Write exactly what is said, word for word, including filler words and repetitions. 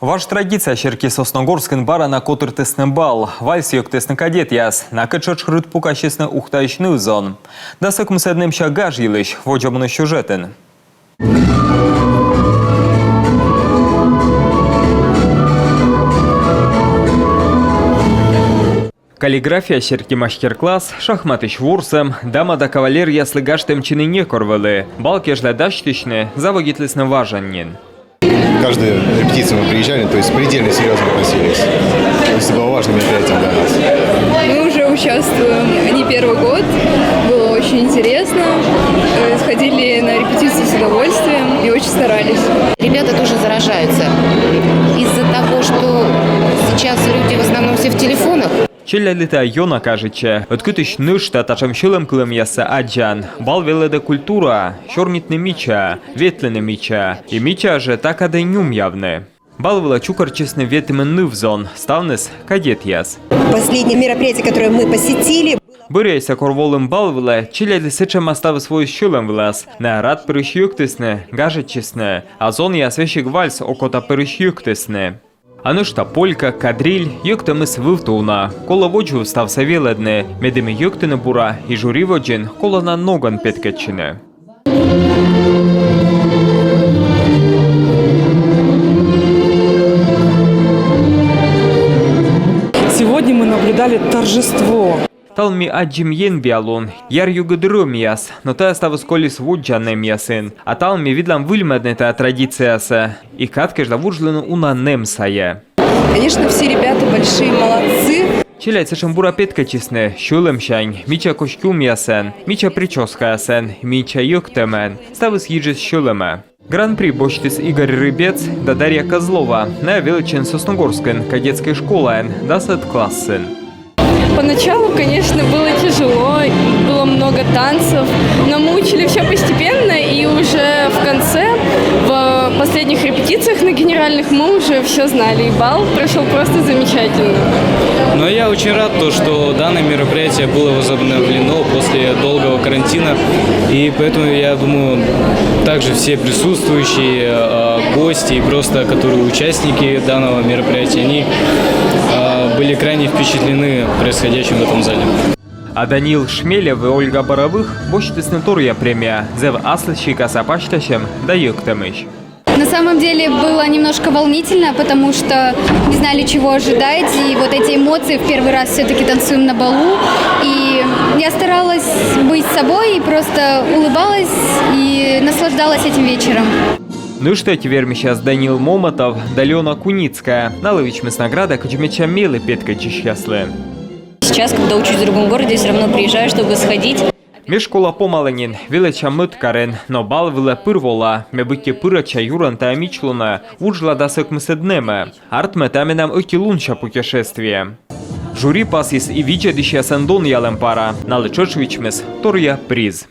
Важ традиция серти Сосногорскын бара на котыртісны бал. Вальс йӧктісны кадетъяс, накӧд тшӧтш рыт пукасисны Ухтаысь нывзон. Дас ӧкмысӧд нэмся гаж йылысь водзӧ мунысь сюжетын. Каллиграфия серти мастер-класс, шахматысь ворсӧм, дама да кавалеръяслы гажтӧмтчыны некор вӧлі. Бал кежлӧ дасьтысьны заводитлісны важӧн нин. Каждую репетицию мы приезжали, то есть предельно серьезно относились. То есть это было важным мероприятием для нас. Мы уже участвуем не первый год. Было очень интересно. Э, Сходили на репетицию с удовольствием и очень старались. Ребята тоже заражаются из-за того, что сейчас люди в основном все в телефонах. Челядьлы тайӧ ёна кажитчӧ. Ӧткытысь нӧшта татшӧм сьӧлӧмкылӧмъяссӧ аддзан. Бал велӧдӧ культура, сёрнитны мичаа, ветлыны мичаа. И мичаа жӧ та кадӧ нюмъявны. Бал вылӧ чукӧртчисны ветымын нывзон, ставныс кадетъяс. Последнее мероприятие, которое мы посетили. Бӧръяйса, кор волім бал вылӧ, челядьлы сэтшӧма ставыс воис сьӧлӧм вылас. Найӧ рад пырысь йӧктісны, гажӧдчисны, а зонъяс весиг вальс окота пырысь йӧктісны. А нӧшта полька, кадриль, йӧктӧмыс вывті уна. Колӧ водзвыв ставсӧ велӧдны, медым и йӧктыны бура, и жюри водзын колӧ на ногӧн петкӧдчыны. Сегодня мы наблюдали торжество. Талун ми аддзим енбиалун, яръюгыд рӧмъяс, но тайӧ ставыс колис воддза нэмъясын. А талун ми видлам выльмӧдны тайӧ традициясӧ и кад кежлӧ вуджлыны уна нэм сайӧ. Конечно, все ребята большие молодцы. Челядь сэтшӧм бура петкӧдчисны, сьӧлӧмсянь, мича костюмъясӧн, мича причёскаясӧн, мича йӧктӧмӧн. Ставыс йиджис сьӧлӧмӧ. Гран-при босьтіс Игорь Рыбец да Дарья Козлова. Найӧ велӧдчӧны Сосногорскын кадетскӧй школаын дасӧд классын. Поначалу, конечно, было тяжело, было много танцев, но мы учили все постепенно, и уже в конце, в последних репетициях на генеральных, мы уже все знали, и бал прошел просто замечательно. Но я очень рад, то, что данное мероприятие было возобновлено после долгого карантина, и поэтому, я думаю, также все присутствующие, э, гости и просто, которые участники данного мероприятия, они, э, были крайне впечатлены происходящим в этом зале. А Даниил Шмелев и Ольга Боровых босьтісны торъя премия. Зэв аслыссикаса пасьтасьӧм да йӧктӧмысь. На самом деле было немножко волнительно, потому что не знали, чего ожидать, и вот эти эмоции, в первый раз все-таки танцуем на балу, и я старалась быть собой и просто улыбалась и наслаждалась этим вечером. Нӧшта ӧти вермисьяс Даниил Момотов да Алёна Куницкая. Налы вичмис награда кыдз медся мелі петкӧдчысьяслы. Сейчас, когда учусь в другом городе, все равно приезжаю, чтобы сходить. Ме школа помалі нин, велӧдча мӧд карын, но бал вылӧ пыр вола. Ме быттьӧ пырӧдча юрӧн тайӧ мичлунӧ, вуджла дас ӧкмысӧд нэмӧ. Артмӧ, тайӧ менам ӧти лунся путешествие. Жюри пасйис и видзӧдысьясӧн донъялӧм пара. Налы тшӧтш вичмис торъя приз.